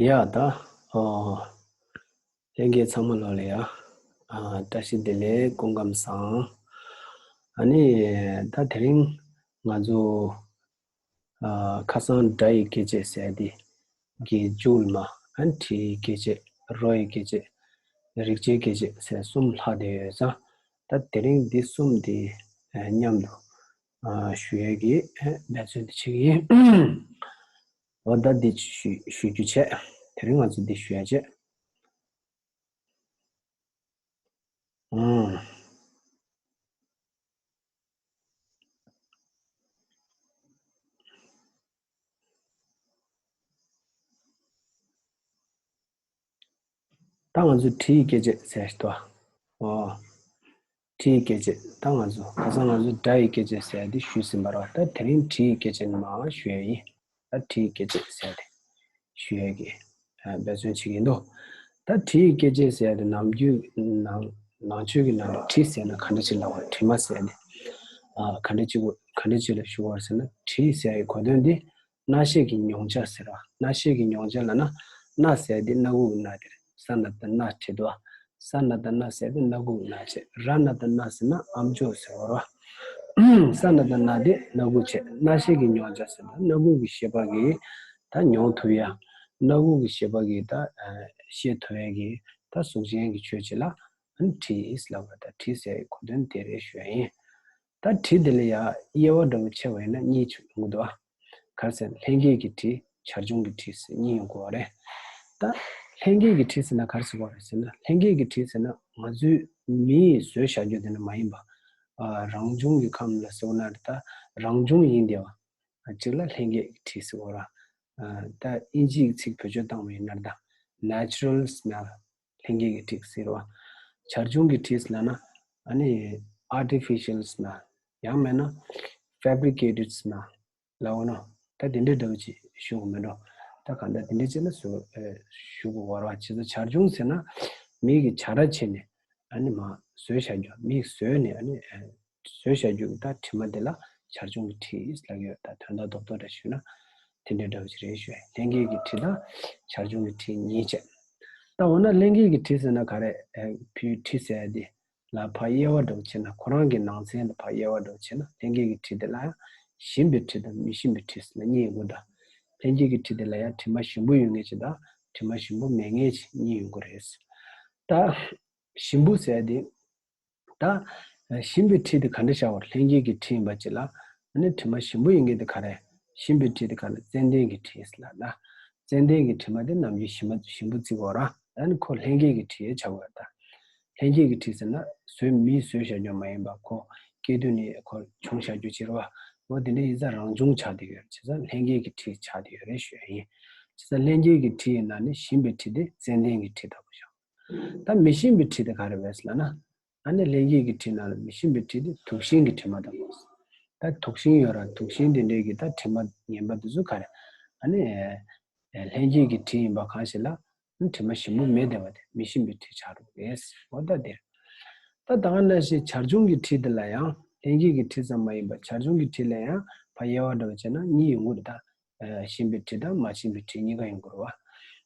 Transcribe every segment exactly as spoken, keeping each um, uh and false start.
ཡ་ད། ཨོ། ལྷན་རྒྱས་ཚང་མ་ལོ་ལ་ཡ། ཨ། བཀྲ་ཤིས་བདེ་ལེགས། སྐུ་ཁམས་བཟང་། ཨ་ནི་ད་དེ་རིང་ང་ཚོ་ཨ། ཁ་སང་སྒྲ་ཡི་སྐད་ཆ་ཟེར་དེ་གི་མཇུག་ལ་མ། ཨ་ནི་དྲི་ཡི་སྐད་ཆ། རོ་ཡི་སྐད་ཆ། རིག་བྱེད་སྐད་ཆ་ཟེར་གསུམ་ལྷག་བསྡད་ཡོད་ཙང་། ད་དེ་རིང་འདི་གསུམ་དེ་ཨ། མཉམ་དུ་ཨ། ཞུ་ཡས་ཀྱི་ཨ། འབད་བརྩོན་དེ་བྱེད་ཀྱི་ཡིན། འོ་ད་འདི་ཞུ་ཞུ་རྒྱུ་བྱས། དེ་རིང་ང་ཚོ་འདི་ཞུ་ཡ་བྱས། ཨང་། ད་ང་ཚོ་དྲི་ཡི་སྐད་ཆ་ཟེར་ཞིག་འདུག་ཨོ། དྲི་ཡི་སྐད་ཆ། ད་ང་ཚོ་ཁ་སང་ང་ཚོ་སྒྲ་ཡི་སྐད་ཆ་ཟེར་དེ་ཞུས་ཟིན་པ་རེད། ད་དེ་རིང་དྲི་ཡི་སྐད་ཆ་ནི་མར་ཞུ་ཡ་ཡིན། ད་དྲི་ཡི་སྐད་ཆ་ཟེར་དེ་ཞུ་ཡ་གི་ཨ། འབད་བརྩོན་བྱེད་ཀྱི་ཡིན་འདུག་ད་དྲི་ཡི་སྐད་ཆ་ཟེར་དེ་ནམ་རྒྱུན་ནང་ནང་ཆོས་ཀྱི་ནང་ནས་དྲི་ཟེར་ན་ག་འདྲ་ཅིག་ལབ་པ། དྲི་མ་ཟེར་ནས་ཨ། ག་འདྲ་ཅིག་ག་འདྲ་ཅིག་ལ་ཞུ་བ་ཟེར་ན། དྲི་ཟེར་ཡའི་གོ་དོན་དེ་སྣ་ཤེས་ཀྱི་མྱོང་བྱ་ཟེར་བ། སྣ་ཤེས་ཀྱི་མྱོང་བྱ་ལབ་ན། སྣ་ཟེར་དེ་སྣ་ཁུག་གི་སྣ་དེ་རེད། ས་ན་བཏགས་སྣ། དྲི་དོ། ས་ན་བཏགས་སྣ་ཟེར་དེ་སྣ་ཁུག་གི་སྣ་བྱས། ར་ན་བཏགས་རྣ་ཟེར་ན་ཨ་མཆོག་ཟེར་བ་རེད། ས་ན་བཏགས་སྣ་དེ་སྣ་ཁུག་བྱས། སྣ་ཤེས་ཀྱི་མྱོང་བྱ་ཟེར་ན་སྣ་ཁུག་གི་ཤེས་པ་གིས་ད་མྱོང་ཐུབ་ཡ། སྣ་ཁུག་གི་ཤེས་པ་གིས་ད་ཨ། ཤེས་ཐུབ་ཡ་གི་ད་གཟུགས་ཅན་གྱི་ཆོས་ཅིག་ལ་ཨ་ནི་དྲི་ཟེར་ལབ་པ། ད་དྲི་ཟེར་ཡའི་གོ་དོན་དེ་རེད་ཞུ་ཡ་ཡིན། ད་དྲི་དེ་ལ་ཡ་དབྱེ་བ་འདྲ་པོ་ཕྱེ་བ་ཡིན་ན་གཉིས་ཡོང་གི་འདུག་ཨ། ག་རེ་ཟེར་ན་ལྷན་སྐྱེས་ཀྱི་དྲི། བྱ་བྱུང་གི་དྲི་ཟེར་གཉིས་ཡོང་གི་ཡོད་རེད། ད་ལྷན་སྐྱེས་ཀྱི་དྲི་ཟེར་ན་ག་རེ་ཟེར་གྱི་ཡོད་རེད་ཟེར་ན། ལྷན་སྐྱེས་ཀྱི་དྲི་ཟེར་ན་ང་ཚོའི་མིས་བཟོས་བཞག་རྒྱུ་དེ་ནི་མ་ཡིན་པ། ཨ། རང་བྱུང་གི་ཁམས་ལ་ཟེར་བ་ན་ད་རང་བྱུང་ཡིན་བསྡད་པ་ཅིག་ལ་ལྷན་སྐྱེས་ཀྱི་དྲི་ཟེར་གྱི་ཡོད་རེད། ཨ། ད་དབྱིན་ཇིའི་ཚིག་བེད་སྤྱོད་བཏང་བ་ཡིན་ན་ད་natural smell། ལྷན་སྐྱེས་ཀྱི་དྲི་ཟེར་བ། བྱ་བྱུང་གི་དྲི་ཟེར་ལབ་ན་ཨ་ནི་artificial smell། ཡང་མིན་ན་fabricated smell ལབ་འོ་ན། ད་དེ་འདྲའི་འདྲ་བོ་ཅིག་ཞུ་དགོས་མེད་འགྲོ། ད་གང་ལྟར་དེ་འདྲའི་ཅིག་ལ་ཟེར་ཨ། ཞུ་དགོས་པ་རེད་བ། བྱས་ཙང་བྱ་བྱུང་ཟེར་ན་མི་གིས་བྱ་ར་བྱས་ནས་ཨ་ནི་མར་བཟོས་བཞག་རྒྱུ། མིས་བཟོས་ནས་ཨ་ནི་ཨ། བཟོས་བཞག་རྒྱུ་གི་ད་དྲི་མ་དེ་ལ་བྱ་བྱུང་གི་དྲི་ལབ་ཀྱི་ཡོད། ད་དོན་དག་རྡོག་རྡོག་འདྲ་ཞུས་ན་དེ་འདྲའི་འདྲ་བོ་ཅིག་རེད་ཞུ་ཡ། ལྷན་སྐྱེས་ཀྱི་དྲི་དང་བྱ་བྱུང་གི་དྲི་གཉིས་བྱས། ད་འོ་ན་ལྷན་སྐྱེས་ཀྱི་དྲི་ཟེར་ན་ག་རེ། ཨ། ཕའི་དྲི་ཟེར་ཡ་དེ་ལ་ཕར་དབྱེ་བ་འདྲ་པོ་ཕྱེ་ན། ཁོ་རང་གི་ནང་ཚན་ལ་ཕར་དབྱེ་བ་འདྲ་པོ་ཕྱེ་ན། ལྷན་སྐྱེས་ཀྱི་དྲི་དེ་ལ་ཡང་ཞིམ་པའི་དྲི་དང་མི་ཞིམ་པའི་དྲི་ཟེར་ནས་གཉིས་ཡོང་གི་འདུག་ལྷན་སྐྱེས་ཀྱི་དྲི་དེ་ལ་ཡང་དྲི་མ་ཞིམ་པོ་ཡོད་མཁན་ཅིག་དང་དྲི་མ་ཞིམ་པོ་མེད་མཁན་ཅིག་གཉིས་ཡོང་གི་རེད། ད་ཞིམ་པོ་ཟེར་ཡ་དེ། ད་ཞིམ་པའི་དྲི་དེ་ག་འདྲ་བྱ་བར། ལྷན་སྐྱེས་ཀྱི་དྲི་ཡིན་པ་ཅིག་ལ་ཨ་ནི་དྲི་མ་ཞིམ་པོ་ཡིན་མཁན་དེ་ག་རེ། ཞིམ་པའི་དྲི་དེ་ག་རེ། ཙན་དན་གྱི་དྲི་ཟེར་ལབ་ན། ཙན་དན་གྱི་དྲི་མ་དེ་ནམ་རྒྱུན་ཞིམ་པ་ཞིམ་པོ་བརྩི་གི་ཡོད་རེད། ཨ་ནི་ཁོ་ལྷན་སྐྱེས་ཀྱི་དྲི་ཡིན་བྱ་དགོས་ད། ལྷན་སྐྱེས་ཀྱི་དྲི་ཟེར་ན་བཟོས། མིས་བཟོས་བཞག་རྒྱུ་མ་ཡིན་པ། ཁོ་སྐྱེས་དུས་ནས་ཁོ་བྱུང་བཞག་རྒྱུ་ཅིག་རེད་བ། འོ་དེ་འདྲ་ཡིན་ཙང་རང་བྱུང་ཆགས་བསྡད་ཡོད་རེད། བྱས་ཙང་ལྷན་སྐྱེས་ཀྱི་དྲི་ཆགས་བསྡད་ཡོད་རེད་ཞུ་ཡ་ཡིན། བྱས་ཙང་ལྷན་སྐྱེས་ཀྱི་དྲི་ཡི་ནང་ནས་ཞིམ་པའི་དྲི་དེ་ཙན་དན་གྱི་དྲི་ལྟ་བུ་བཞག་ད་མི་ཞིམ་པའི་དྲི་དེ་ག་རེ་རེད་ལབ་ན། ཨ་ནི་ལྷན་སྐྱེས་ཀྱི་དྲི་ནང་ལ་མི་ཞིམ་པའི་དྲི་དེ་དུག་ཤིང་གི་དྲི་མ་དང་པོ། ད་དུག་ཤིང་ཡོད་ར། དུག་ཤིང་དེ་འདྲའི་གི་ད་དྲི་མ་ངན་པ་དེ་ཚོ་ག་རེ། ཨ་ནི་ལྷན་སྐྱེས་ཀྱི་དྲི་ཡིན་པ་གང་ཞིག་ལ་དྲི་མ་ཞིམ་པོ་མེད་བསྡད་པ་དེ་མི་ཞིམ་པའི་དྲི་ཆགས་འགྲོ་གི་རེད། འོ་ད་དེ་རེད། ད་ད་ག་ནང་བཞིན་བྱ་བྱུང་གི་དྲི་དེ་ལ་ཡང་། ལྷན་སྐྱེས་ཀྱི་དྲི་ཙམ་མ་ཡིན་པར་བྱ་བྱུང་གི་དྲི་ལ་ཡང་ཕར་དབྱེ་བ་འདྲ་པོ་བྱས་ན་གཉིས་ཡོང་གི་རེད་ད། ཨ། ཞིམ་པའི་དྲི་དང་མ་ཞིམ་པའི་དྲི་གཉིས་ཀ་ཡོང་གི་རེད་བ།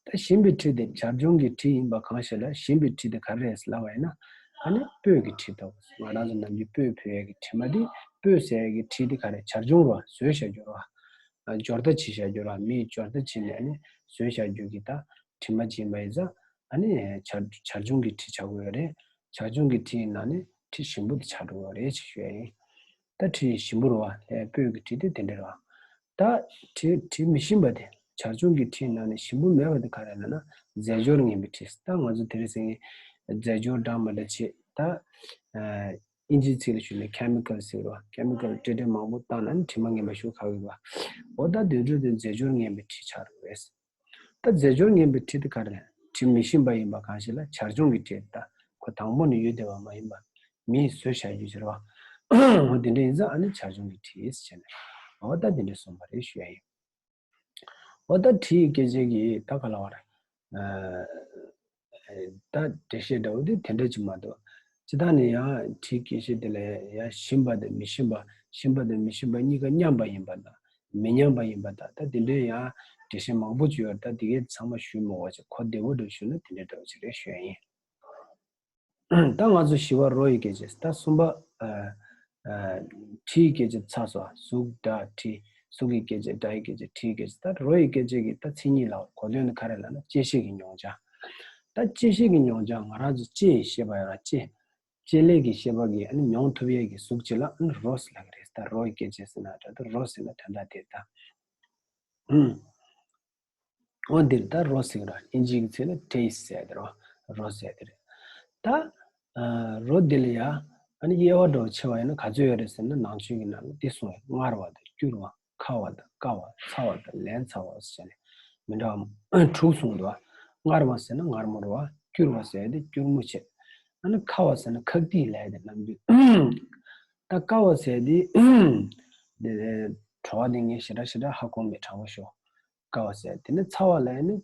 ད་ཞིམ་པའི་དྲི་དེ་བྱ་བྱུང་གི་དྲི་ཡིན་པ་གང་ཞིག་ལ། ཞིམ་པའི་དྲི་དེ་ག་རེ་རེད་ལབ་པ་ཡིན་ན། ཨ་ནི་སྤོས་ཀྱི་དྲི་དང་། ང་རང་ཚོ་ནམ་རྒྱུན་སྤོས་ཕུལ་ཡས་ཀྱི་དྲི་མ་དེ། སྤོས་ཟེར་ཡས་ཀྱི་དྲི་དེ་ག་རེ། བྱ་བྱུང་རེད་བ། བཟོས་བཞག་རྒྱུ་རེད་བ། ཨ། སྦྱོར་རྟ་བྱས་བཞག་རྒྱུ་རེད་བ། མིས་སྦྱོར་རྟ་བྱས་ནས་ཨ་ནི་བཟོས་བཞག་རྒྱུ་གི་ད་དྲི་མ་ཅིག་ཡིན་པ་ཡིན་ཙང་། ཨ་ནི་བྱ་བྱ་བྱུང་གི་དྲི་ཆགས་ཀྱི་ཡོད་རེད། བྱ་བྱུང་གི་དྲི་ཡི་ནང་ནས་དྲི་ཞིམ་པོ་དེ་ཆགས་འགྲོ་གི་ཡོད་རེད་ཅེས་ཞུ་ཡ་ཡིན། ད་དྲི་ཞིམ་པོ་རེད་བ། ལྷའི་སྤོས་ཀྱི་དྲི་དེ་དེ་འདྲ་རེད་བ། ད་དྲི་དྲི་མི་ཞིམ་པ་དེ། བྱ་བྱུང་གི་དྲིའི་ནང་ནས་ཞིམ་པོ་མེད་པ་དེ་ག་རེ་ལབ་ན། རྫས་སྦྱོར་ངན་པའི་དྲི། ད་ང་ཚོ་དེ་རིང་སང་ཉིན་རྫས་སྦྱོར་འདྲ་མི་འདྲ་བྱེད་ད། ཨ། དབྱིན་ཇིའི་ཚིག་ལ་ཞུས་ན་chemical ཟེར་བ། chemical དྲི་དྲི་མང་པོ་བཏང་ན་ནི་དྲི་མ་ངན་པ་ཞིག་ཁ་གི་བ། འོ་ད་དེ་འདྲ་དེ་རྫས་སྦྱོར་ངན་པའི་དྲི་ཆགས་རེད། ད་རྫས་སྦྱོར་ངན་པའི་དྲི་དེ་ག་རེ། དྲི་མི་ཞིམ་པ་ཡིན་པ་གང་ཞིག་ལ་བྱ་བྱུང་གི་དྲི། ད་ཁོ་དང་པོ་ནས་ཡོད་བསྡད་པ་མ་ཡིན་པ། མིས་བཟོས་བཞག་རྒྱུ་ཟེར་བ། འོ་དེ་འདྲ་ཡིན་ཙང་ཨ་ནི་བྱ་བྱུང་གི་དྲི་ཟེར་ནས། འོ་ད་དེ་འདྲ་གསུངས་པ་རེད་ཞུ་ཡ་ཡིན། འོ་ད་དྲི་ཡི་སྐད་ཆ་གི་ད་ག་ལ་བར། ཨ། ད་འགྲེལ་བཤད་འདྲ་བོ་དེ་དེ་འདྲ་ཅིག་མ་གཏོགས། སྤྱིར་བཏང་ནས་ཡང་དྲིའི་སྐད་ཆ་དེ་ལ་ཡང་ཞིམ་པ་དང་མི་ཞིམ་པ། ཞིམ་པ་དང་མི་ཞིམ་པ་གཉིས་ཀ་མཉམ་པ་ཡིན་པ་དང་། མི་ཉམས་པ་ཡིན་པ་དང་། ད་དེ་འདྲའི་ཡང་འགྲེལ་བཤད་མང་པོ་ཅིག་ཡོད། ད་དེ་གའི་ཚང་མ་ཞུས་མི་དགོས་བྱས། གོ་བདེ་པོ་འདྲ་ཞུས་ན་དེ་འདྲའི་འདྲ་བོ་ཅིག་རེད་ཞུ་ཡ་ཡིན། ད་ང་ཚོ་བཞི་པ་རོ་ཡི་སྐད་ཅིག་ད་གསུམ་པ། ཨ་ཨ་དྲི་ཡི་སྐད་ཅིག་ཚར་སོང་། གཟུགས་སྒྲ་དྲི། གཟུགས་ཀྱི་སྐད་ཅིག་སྒྲ་ཡི་སྐད་ཅིག་དྲི་ཡི་སྐད་ཅིག་ད་རོ་ཡི་སྐད་ཅིག་གི་ད་མཚན་ཉིད་ལ་གོ་དོན་ནི་ག་རེ་ལབ་ན། བཅད་ཤེས་ཀྱི་མྱོང་བྱ། ད་བཅད་ཤེས་ཀྱི་མྱོང་བྱ། ང་རང་ཚོ་བཅད་ཡི་ཤེས་པ་ཡོད་ར། བཅད། བཅད་ལས་ཀྱི་ཤེས་པ་གིས་ཨ་ནི་མྱོང་ཐུབ་ཡས་ཀྱི་གཟུགས་ཅིག་ལ་ཨ་ནི་རོ་ཟེར་ལབ་ཀྱི་རེད། ད་རོ་ཡི་སྐད་ཅིག་ཟེར་ན་འདྲ། ད་རོ་ཟེར་ན་དོན་དག་དེ་ད། ཨུམ། འོ་འདིར་ད་རོ་ཟེར་གྱི་ར། ཨིན་ཇི་གི་ཚིག་ལ་ཊེ་སི་ཊི་ཟེར་ཡ་དེ་རོ། རོ་ཟེར་ཡ་དེ་རེད། ད་ཨ་རོ་འདི་ལ་ཡ་ཨ་ནི་དབྱེ་བ་འདྲ་བོ་ཕྱེ་བ་ཡིན་ན་ག་ཚོད་ཡོད་རེད་ཟེར་ན། ནང་ཆོས་ཀྱི་ནང་ལ་འདི་གསུངས་ཡོད། མངར་བ་དང་སྐྱུར་བ། ཁ་བ་དང་བསྐ་བ། ཚ་བ་དང་ལན་ཚ་བ་ཟེར་ནས་མི་འདྲ་བ་དྲུག་གསུངས་འདུག་མངར་བ་ཟེར་ན་མངར་མོ་རེད་བ། སྐྱུར་བ་ཟེར་ཡ་དེ་སྐྱུར་མོ་བྱས། ཨ་ནི་ཁ་བ་ཟེར་ན་ཁག་ཏིག་ལབ་ཡ་དེ་ནམ་རྒྱུན། ད་བསྐ་བ་ཟེར་ཡ་དེ་དེ་བྲོ་བ་དེ་ངས་ཞེ་དྲག་ཞེ་དྲག་ཧ་གོ་མེད། དྲང་པོ་ཞུ། བསྐ་བ་ཟེར་ཡ་དེ་ནི་ཚ་བ་ལབ་ཡ་ནི།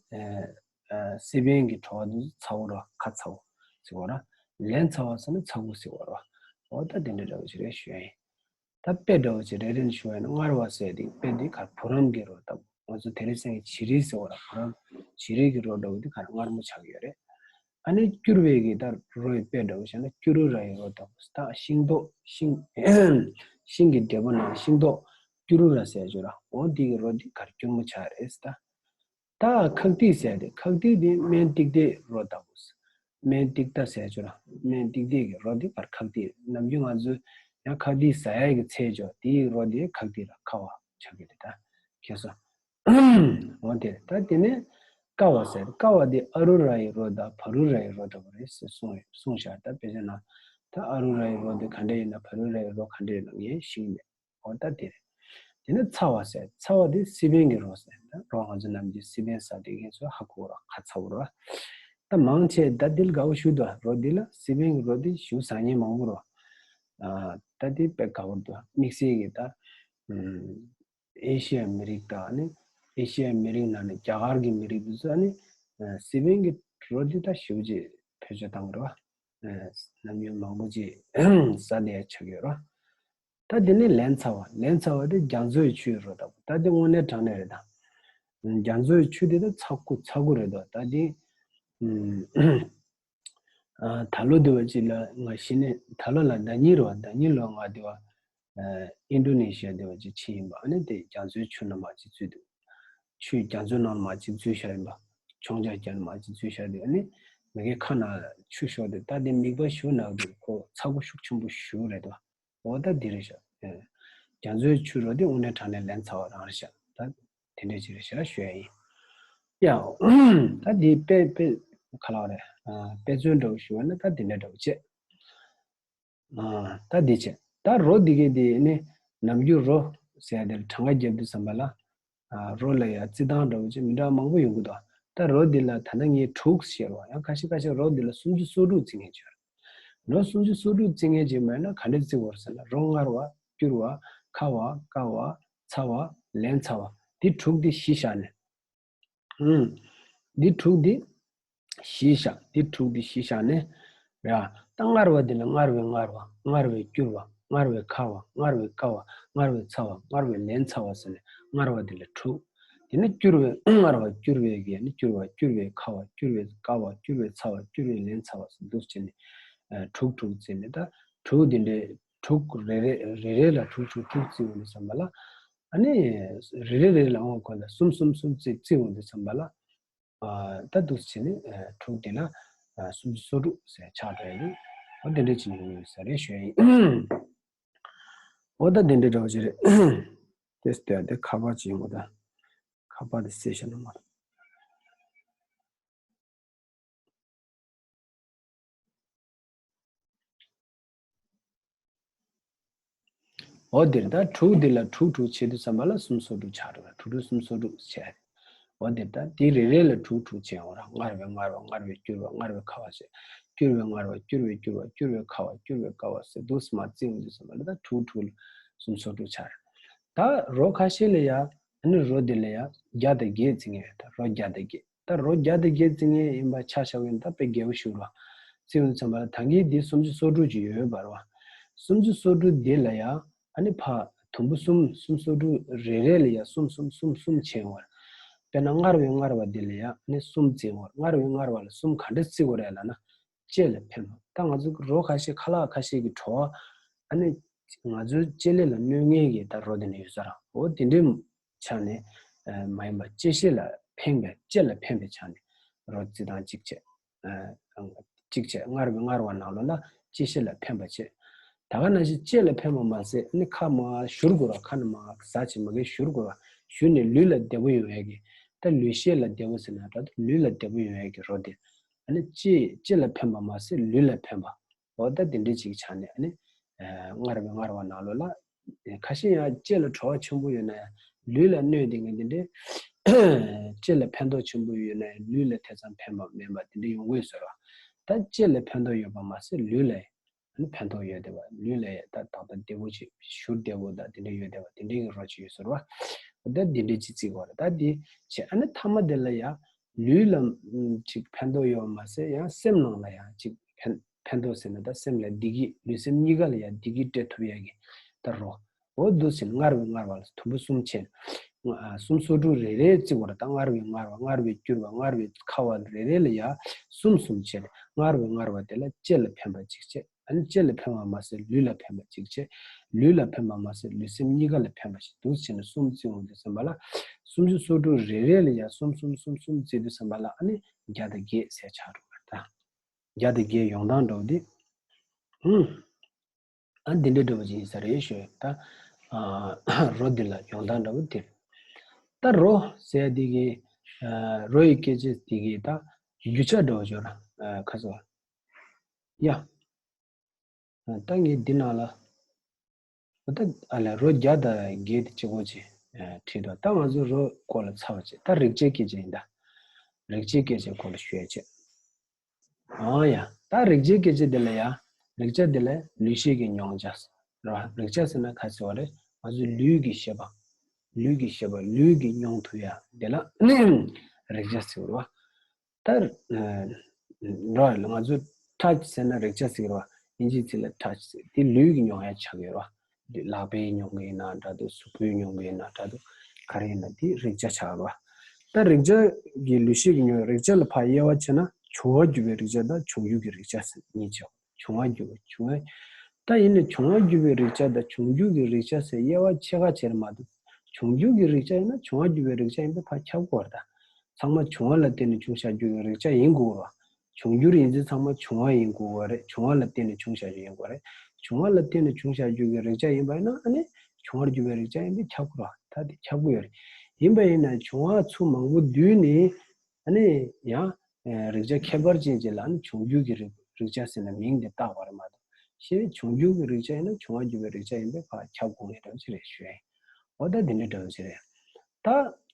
ཨ་སི་པན་གྱི་བྲོ་བ་དེ་ཚ་བོ་རེད་བ། ཁ་ཚ་བོ་ཟེར་བ་རེད། ལན་ཚ་བ་ཟེར་ན་ཚ་ཁུ་ཟེར་བ་རེད་བ། འོ་ད་དེ་འདྲ་འདྲ་བོ་ཞིག་རེད་ཞུ་ཡ་ཡིན། ད་དཔེ་འདྲ་བོ་ཅིག་རེ་རེ་ནས་ཞུ་བ་ཡིན་ན། མངར་བ་ཟེར་དེ་དཔེ་དེ་ག་བུ་རམ་གྱི་རོ་ལྟ་བུ། ང་ཚོ་དེ་རིང་སང་གི་བྱི་རིལ་ཟེར་བ་ལ། བུ་རམ་བྱི་རིལ་གྱི་རོ་འདྲ་བོ་དེ་ག་རེ་མངར་མོ་ཆགས་ཀྱི་ཡོད་རེད། ཨ་ནི་སྐྱུར་བའི་གི་ད་རོ་ཡི་དཔེ་འདྲ་བོ་བྱས་ན་ཀྱུ་རུ་ར་ཡི་རོ་ལྟ་བུ། ད་ཤིང་ཏོག་ཤིང་ཤིང་གི་འབྲས་བུ་ནང་ཤིང་ཏོག་ཀྱུ་རུ་ར་ཟེར་ཅོ་ར། འོ་འདི་གི་རོ་འདི་ག་རེ་སྐྱུར་མོ་ཆགས་རེད་ད། ད་ཁག་ཏིག་ཟེར་ཏེ། ཁག་ཏིག་དེ་སྨན་ཏིག་ཏའི་རོ་ལྟ་བུ། སྨན་ཏིག་ཏ་ཟེར་ཆོག་ར། སྨན་ཏིག་ཏའི་གི་རོ་དེ་ཕར་ཁག་ཏིག་ནམ་རྒྱུན་ང་ཚོས་ཡང་ཁག་ཏིག་ཟ་ཡ་གི་ཚད་ཆོག་དེའི་རོ་དེ་ཁག་ཏིག་ར། ཁ་བ་ཆགས་ཀྱི་རེད་ད། ཁྱེད་སོ། འོ་དེ་ད་དེ་ནས་ཀ་བ་ཟེར། ཀ་བ་དེ་ཨ་རུ་ར་ཡི་རོ་དང་བ་རུ་ར་ཡི་རོ་འདྲ་བོ་རེད་ཟེར་གསུངས་གསུངས་བཞག་ད་དཔེ་ཆ་ན་ད་ཨ་རུ་ར་ཡི་རོ་དེ་ག་འདྲ་ཡིན་ན་བ་རུ་ར་ཡི་རོ་ག་འདྲ་ཡིན་ན་ངས་ཤེས་ཀྱི་མེད། འོ་ད་དེ་རེད། དེ་ནས་ཚ་བ་ཟེར། ཚ་བ་དེ་སི་པན་གྱི་རོ་ཟེར། ད་རོ་ང་ཚོ་ནམ་རྒྱུན་སི་པན་ཟ་དུས་ཁྱེད་ཚོ་ཧ་གོ་རོ། ཁ་ཚ་བོ་རོ། ད་མང་ཆེ་ད་དེ་ལ་དགའ་བོ་ཞུ་འདུག་རོ་འདི་ལ་སི་པན་གྱི་རོ་དེ་ཞུ་ཟ་མཁན་མང་པོ་རོ། ཨ་ད་དེ་དཔེ་དགའ་བོ་འདུག་དམིགས་བསལ་གྱི་ད་ཨེ་ཤི་ཡ་མི་རིགས་དང་ནི། ཨེ་ཤི་ཡ་མི་རིགས་ནང་ནས་རྒྱ་གར་གྱི་མི་རིགས་དེ་ཚོ་ནི་སི་པན་གྱི་རོ་དེ་ད་ཞེ་པོ་ཅིག་བེད་སྤྱོད་བཏང་གི་རོ། ནམ་རྒྱུན་མང་པོ་ཅིག་ཟ་བསྡད་ཡ་ཆགས་ཡོད་རོ། ད་དེ་ནས་ལན་ཚྭ་བ། ལན་ཚྭ་བ་དེ་རྒྱ་མཚོའི་ཆུའི་རོ་ལྟ་བུ། ད་དེ་དངོས་གནས་དྲང་གནས་རེད་ད། རྒྱ་མཚོའི་ཆུ་དེ་ད་ཚ་ཁུ་ཚ་ཁུ་རེད་དོ། ད་དེ་ཨ་ད་ལོ་དེ་བ་ཅིག་ལ་ང་གཞི་ནས་ད་ལོ་ལ་ཟླ་ཉིན་རེད་བ། ཟླ་ཉིན་ལོ་ང་དེ་བ་ཨ་ཨིན་ཌོ་ནེ་ཤི་ཡ་དེ་བ་ཅིག་ཕྱིན་ཡིན་པ། ཨ་ནི་དེ་རྒྱ་མཚོའི་ཆུ་ནང་མར་ཅིག་འཛུལ་འདུག་ཆུ་རྒྱ་མཚོའི་ནང་མར་ཅིག་འཛུལ་བཞག་ཡིན་པ། མཆོང་རྒྱ་རྒྱ་ནས་མར་ཅིག་འཛུལ་བཞག་དུས། ཨ་ནི་མི་གའི་ཁ་ནང་ཆུ་ཤོར་དུས། ད་དེ་མིད་པ་ཞུ་ནག་དུས་ཁོ་ཚ་ཁུ་ཤུགས་ཆེན་པོ་ཞུ་རེད་དོ། འོ་ད་འདི་རེད་ཤག་རྒྱ་མཚོའི་ཆུ་རོ་དེ་དངོས་གནས་དྲང་གནས་ལན་ཚྭ་བ་རང་རེད་ཤག་ད་དེ་འདྲས་ཅིག་རེད་ཤག་ཞུ་ཡ་ཡིན། ཡ། ད་འདི་དཔེ་དཔེ་ག་ལ་བ་རེད། ཨ་དཔེ་མཚོན་འདྲ་བོ་ཞུ་བ་ན་ད་དེ་འདྲས་འདྲ་བོ་བྱས། ཨ་ད་འདི་བྱས། ད་རོ་འདི་གའི་དེ་ནི་ནམ་རྒྱུན་རོ་ཟེར་ཡ་དེ་ལ་གྲངས་ཀ་རྒྱབ་དུས་ཙམ་པ་ལ། ཨ་རོ་ལ་ཡ་རྩི་སྟངས་འདྲ་བོ་ཅིག་མི་འདྲ་བ་མང་པོ་ཡོང་གི་འདུག་ད་རོ་འདི་ལ་ད་ལྟ་ངས་དྲུག་བཤད་རོགས། ཡང་ཁ་ཤས་ཁ་ཤས་རོ་འདི་ལ་སུམ་ཅུ་སོ་དྲུག་རྩི་མཁན་ཅིག་ཡོད་རེད། རོ་སུམ་ཅུ་སོ་དྲུག་རྩི་མཁན་ཅིག་མེད་ན་ག་འདྲས་རྩི་དགོས་རེད་ཟེར་ན། རོ་མངར་བ། སྐྱུར་བ། ཁ་བ། བསྐ་བ། ཚ་བ། ལན་ཚྭ་བ། འདི་དྲུག་འདི་གཞི་བཞག་ནས། ཨུམ། འདི་དྲུག་འདི་གཞི་བཞག་འདི་དྲུག་འདི་གཞི་བཞག་ནས། ར། ད་མངར་བ་འདི་ལ་མངར་བའི་མངར་བ། མངར་བའི་སྐྱུར་བ། མངར་བའི་ཁ་བ། མངར་བའི་བསྐ་བ། མངར་བའི་ཚ་བ། མངར་བའི་ལན་ཚྭ་བ་ཟེར་ནས་མངར་བ་འདི་ལ་དྲུག་དེ་ནས་སྐྱུར་བའི་མངར་བ་སྐྱུར་བའི་གི་ནི་སྐྱུར་བ། སྐྱུར་བའི་ཁ་བ། སྐྱུར་བའི་བསྐ་བ། སྐྱུར་བའི་ཚ་བ། སྐྱུར་བའི་ལན་ཚྭ་བ་ཟེར་འདུག་བྱས་ནས། ཨ་དྲུག་དྲུག་བརྩིས་ནས། ད་དྲུག་འདི་འདྲའི་དྲུག་རེ་རེ་རེ་རེ་ལ་དྲུག་དྲུག་དྲུག་བརྩིས་པ་ཡིན་ཙམ་པ་ལ། ཨ་ནི་རེ་རེ་རེ་ལ་འོང་གོ་ལ་གསུམ་གསུམ་གསུམ་བརྩིས་བརྩིས་འོང་དུས་ཙམ་པ་ལ། ཨ་ད་འདུག་བྱས་ནས་ཨ་དྲུག་དེ་ལ་ཨ་སུམ་ཅུ་སོ་དྲུག་ཟེར་ཆགས་འགྲོ་ཡ་ཡིན། འོ་དེ་འདྲ་བྱས་ནས་ཡོང་ཡོད་ས་རེད་ཞུ་ཡ་ཡིན། འོ་ད་དེ་འདྲ་འདྲ་བོ་ཅིག་རེད། དེ་ལྟ་དེ་ཁ་པར་ཅིག་ཡོང་གོ་ད། ཁ་པར་དེ་གསལ་ཤ་ན་མ། འོ་དེར་ད་དྲུག་འདི་ལ་དྲུག་དྲུག་བྱེད་དུས་ཙམ་པ་ལ་སུམ་སོ་དྲུག་ཆགས་འགྲོ་ར། དྲུག་དྲུག་སུམ་སོ་དྲུག་བྱས། འོ་དེར་ད་དེ་རེ་རེ་ལ་དྲུག་དྲུག་བྱས་འོང་ར། མངར་བའི་མངར་བ། མངར་བའི་སྐྱུར་བ། མངར་བའི་ཁ་བ་བྱས། སྐྱུར་བའི་མངར་བ། སྐྱུར་བའི་སྐྱུར་བ། སྐྱུར་བའི་ཁ་བ། སྐྱུར་བའི་བསྐ་བ་ཟེར་འདུག་སེ་མར་བརྩིས་འོང་དུས་ཙམ་པ་ལ་ད་དྲུག་དྲུག་ལ་སུམ་སོ་དྲུག་ཆགས་ར། ད་རོ་ཁ་ཤས་ལ་ཡ། ཨ་ནི་རོ་དེ་ལ་ཡ་བརྒྱ་དང་བརྒྱད་བརྩི་མཁན་ཡོད། ད་རོ་བརྒྱ་དང་བརྒྱད། ད་རོ་བརྒྱ་དང་བརྒྱད་བརྩི་མཁན་ཡིན་པ་ཆ་བཞག་པ་ཡིན་ན་ད་དཔེ་རྒྱས་པོ་ཞིག་རེད་བ། བརྩིས་པ་ཙམ་པ་ལ་ད་གིན་འདི་སུམ་ཅུ་སོ་དྲུག་ཅིག་ཡོད་པ་རེད་བ། སུམ་ཅུ་སོ་དྲུག་འདི་ལ་ཡ་ཨ་ནི་ཕར་ དུམ་བུ་གསུམ་གསུམ་སོ་དྲུག་རེ་རེ་ལ་ཡ་གསུམ་གསུམ་གསུམ་གསུམ་ཕྱེ་ཡོང་བ་རེད། དཔེར་ན་མངར་བའི་མངར་བ་འདི་ལ་ཡ་ཨ་ནི་གསུམ་བརྩི་ཡོང་བ་རེད། མངར་བའི་མངར་བ་ལ་གསུམ་ག་འདྲ་བརྩི་དགོས་རེད་ལབ་ན། ལྕེ་ལ་ཕན་པ། ད་ང་ཚོ་རོ་ཁ་ཤས་ཁ་ལག་ཁ་ཤས་ཀྱི་བྲོ་བ་ཨ་ནི་ང་ཚོའི་ལྕེ་ལེ་ལ་གནོད་མཁན་གྱི་ད་རོ་དེ་འདྲ་ཡོད་ས་རེད། འོ་དེ་འདྲའི་ཆ་ནས་ཨ་མ་ཡིན་པ་ལྕེ་བཞི་ལ་ཕན་པའི་ལྕེ་ལ་ཕན་པའི་ཆ་ནས་རོ་བརྩི་སྟངས་གཅིག་བྱས། ཨ་གཅིག་བྱས། མངར་བའི་མངར་བ་ནང་ལོགས་ལ་ལྕེ་བཞི་ལ་ཕན་པ་བྱས། ད་ག་ནང་བཞིན་ལྕེ་ལ་ཕན་པ་མ་ཟད་ནི་ཁ་མར་བཞུར་དགོས་ར། ཁ་ནས་མར་ཟ་བྱེད་མ་གིར་བཞུར་དགོས་ར། བཞུར་ནས་ལུས་ལ་བདེ་པོ་ཡོང་ཡས་ཀྱི། ད་ལུས་ཤེད་ལ་བདེ་པོ་ཟེར་ན་འདྲ་འདུག་ལུས་ལ་བདེ་པོ་ཡོང་ཡས་ཀྱི་རོ་དེ། ཨ་ནི་ལྕེ་ལྕེ་ལ་ཕན་པ་མ་ཟད་ལུས་ལ་ཕན་པ། འོ་ད་དེ་འདྲའི་ཅིག་ཆ་ནས་ཨ་ནི་ཨ་མངར་བའི་མངར་བ་ནང་ལོགས་ལ། ཁ་ཤས་ཡང་ལྕེ་ལ་བྲོ་བ་ཆེན་པོ་ཡོད་ན་ཡང་ལུས་ལ་གནོད་དེ་ངས་འདི་འདྲའི་ལྕེ་ལ་ཕན་ཐོགས་ཆེན་པོ་ཡོད་ན་ཡང་ལུས་ལ་དེ་ཙམ་ཕན་པ་མེད་པ་དེ་འདྲ་ཡོང་གི་ཡོད་ཟེར་བ། ད་ལྕེ་ལ་ཕན་ཐོགས་ཡོད་པ་མ་ཟད་ལུས་ལ་ཡང་ཕན་ཐོགས་ཡོད་བསྡད་པ། ལུས་ལ་ཡང་ད་ཏག་ཏག་བདེ་པོ་ཅིག་བཞུར་བདེ་པོ་དང་དེ་འདྲ་ཡོད་བསྡད་པ་དེ་འདྲའི་གི་རོ་ཅིག་ཡོད་ཟེར་བ། ད་དེ་འདྲའི་ཅིག་བརྩི་དགོས་རེད། ད་དེ་བྱས་ཨ་ནི་མཐའ་མ་དེ་ལ་ཡང་ལུས་ལ་ཅིག་ཕན་ཐོགས་ཡོད་པ་མ་ཟད་ཡང་སེམས་ནང་ལ་ཡང་ཅིག་ཕན་ཕན་ཐོགས་ཟེར་ན་ད་སེམས་ལ་བདེ་སྐྱིད། ལུས་སེམས་གཉིས་ཀ་ལ་ཡང་བདེ་སྐྱིད་སྤྲད་ཐུབ་ཡ་གི་ད་རོ། འོ་འདུག་ཟེར་ནས་མངར་བའི་མངར་བ་ལ་དུམ་བུ་གསུམ་ཕྱེ། ཨ་གསུམ་སོ་དྲུག་རེ་རེ་བརྩི་དགོས་རེད། ད་མངར་བའི་མངར་བ། མངར་བའི་སྐྱུར་བ། མངར་བའི་ཁ་བ་རེ་རེ་ལ་ཡང་གསུམ་གསུམ་ཕྱེ། མངར་བའི་མངར་བ་དེ་ལ་ལྕེ་ལ་ཕན་པ་གཅིག་བྱས། ཨ་ནི་ལྕེ་ལ་ཕན་པ་མ་ཟད་ལུས་ལ་ཕན་པ་གཅིག་བྱས། ལུས་ལ་ཕན་པ་མ་ཟད་ལུས་སེམས་གཉིས་ཀ་ལ་ཕན་པ་ཞིག་འདུག་ཟེར་ནས་གསུམ་བརྩི་འོང་དུས་ཙམ་པ་ལ། སུམ་ཅུ་སོ་དྲུག་རེ་རེ་ལ་ཡང་གསུམ་གསུམ་གསུམ་གསུམ་བརྩི་དུས་ཙམ་པ་ལ་ཨ་ནི་བརྒྱ་དང་བརྒྱད་ཟེར་ཆགས་འགྲོ་བ་རེད་ད། བརྒྱ་དང་བརྒྱད་ཡོང་སྟངས་འདྲ་བོ་འདི། ཨུམ། ཨ་འདི་འདྲ་འདྲ་བོ་ཅིག་ཡིན་ས་རེད་ཞུ། ད་ཨ་རོ་འདི་ལ་ཡོང་སྟངས་འདྲ་བོ་འདིར། ད་རོ་ཟེར་འདི་གི་ཨ་རོ་ཡི་སྐད་ཆ་འདི་གི་ད་རྒྱུ་ཆ་འདྲ་བོ་ཅིག་ཡོད་ར། ཨ་ཁ་སོ། ཡ། ད་ངས་འདི་ནང་ལ། ད་ཨ་ལས་རོ་བརྒྱ་དང་བརྒྱད་དེ་གཅིག་པོ་ཅིག་ཨ་བྲིས་འདུག་ད་ང་ཚོ་རོ་སྐོར་ལ་ཚར་བ་ཅིག་ད་རེག་བྱའི་སྐད་ཆ་ཡིན་ད། རེག་བྱའི་སྐད་ཆའི་སྐོར་ལ་ཞུ་ཡ་ཅིག་ཨང་ཡ། ད་རེག་བྱའི་སྐད་ཆ་འདི་ལ་ཡ། རེག་བྱ་འདི་ལ་ལུས་ཤེས་ཀྱི་མྱོང་བྱ་ཟེར་བ། རེག་བྱ་ཟེར་ན་ག་ཟེར་བ་རེད། ང་ཚོའི་ལུས་ཀྱི་ཤེས་པ། ལུས་ཀྱི་ཤེས་པ་ལུས་ཀྱིས་མྱོང་ཐུབ་ཡ་འདི་ལ་རེག་བྱ་ཟེར་བ། ད་ར་ང་ཚོ་ཊཆ་ཟེར་ན་རེག་བྱ་ཟེར་བ། དབྱིན་ཇིའི་ཚིག་ལ་ཊཆ་ཟེར། དེ་ལུས་ཀྱིས་མྱོང་ཡ་ཆགས་ཡོད་ར། ལག་པས་མྱོང་གི་ཡིན་ན་འདྲ་འདུག་གཟུགས་པོས་མྱོང་གི་ཡིན་ན་འདྲ་འདུག་ག་རེ་ཡིན་ན་དེ་རེག་བྱ་ཆགས་ར། ད་རེག་བྱ་གི་ལུས་ཤེས་ཀྱིས་མྱོང་རེག་བྱ་ལ་ཕར་དབྱེ་བ་ཕྱེ་ན་བྱུང་བ་བརྒྱུད་པའི་རེག་བྱ་དང་བྱུང་རྒྱུ་གི་རེག་བྱ་ཟེར་གཉིས་ཆགས། བྱུང་བ་བརྒྱུད་པ་བྱུང་བ། ད་ཡིན་ནའི་བྱུང་བ་བརྒྱུད་པའི་རེག་བྱ་དང་བྱུང་རྒྱུ་གི་རེག་བྱ་ཟེར་དབྱེ་བ་ཕྱེད་ཀ་ཕྱེ་རེད་མ་གཏོགས། བྱུང་རྒྱུ་གི་རེག་བྱ་ཡིན་ན་བྱུང་བ་བརྒྱུད་པའི་རེག་བྱ་ཡིན་པས་ཕར་ཁྱབ་དགོས་རེད་ད། ཚང་མ་བྱུང་བ་ལ་བརྟེན་ནས་བྱུང་བཞག་རྒྱུ་གི་རེག་བྱ་ཡིན་དགོས་རེད། བྱུང་འགྱུར་ཡིན་ཚེ་ཚང་མ་བྱུང་བ་ཡིན་དགོས་པ་རེད། བྱུང་བ་ལ་བརྟེན་ནས་བྱུང་བཞག་རྒྱུ་ཡིན་དགོས་རེད། བྱུང་བ་ལ་བརྟེན་ནས་བྱུང་བཞག་རྒྱུ་གི་རེག་བྱ་ཡིན་པ་ཡིན་ན་ཨ་ནི་བྱུང་བ་བརྒྱུད་པའི་རེག་བྱ་ཡིན་པས་ཁྱབ་དགོས་རེད། ད་དེ་ཁྱབ་དགོས་ཡོད་རེད། ཡིན་པ་ཡིན་ན་བྱུང་བ་ཚུར་མང་པོ་བསྡུས་ནས། ཨ་ནི་ཡང་། ཨེ་རེག་བྱ་ཁྱད་པར་ཅན་ཅིག་ལ་ཨ་ནི་བྱུང་རྒྱུ་གི་རེག་རེག་བྱ་ཟེར་ན་མིང་དེ་བཏགས་པ་རེད་མ་གཏོགས། ཞེས་བྱུང་རྒྱུ་གི་རེག་བྱ་ཡིན་ན་བྱུང་བ་བརྒྱུད་པའི་རེག་བྱ་ཡིན་པས་ཕར་ཁྱབ་དགོས་ངེས་འདྲ་བོ་ཅིག་རེད་ཞུ་ཡ་ཡིན། འོ་ད་དེ་འདྲའི་འདྲ་བོ་ཅིག་རེད། ད་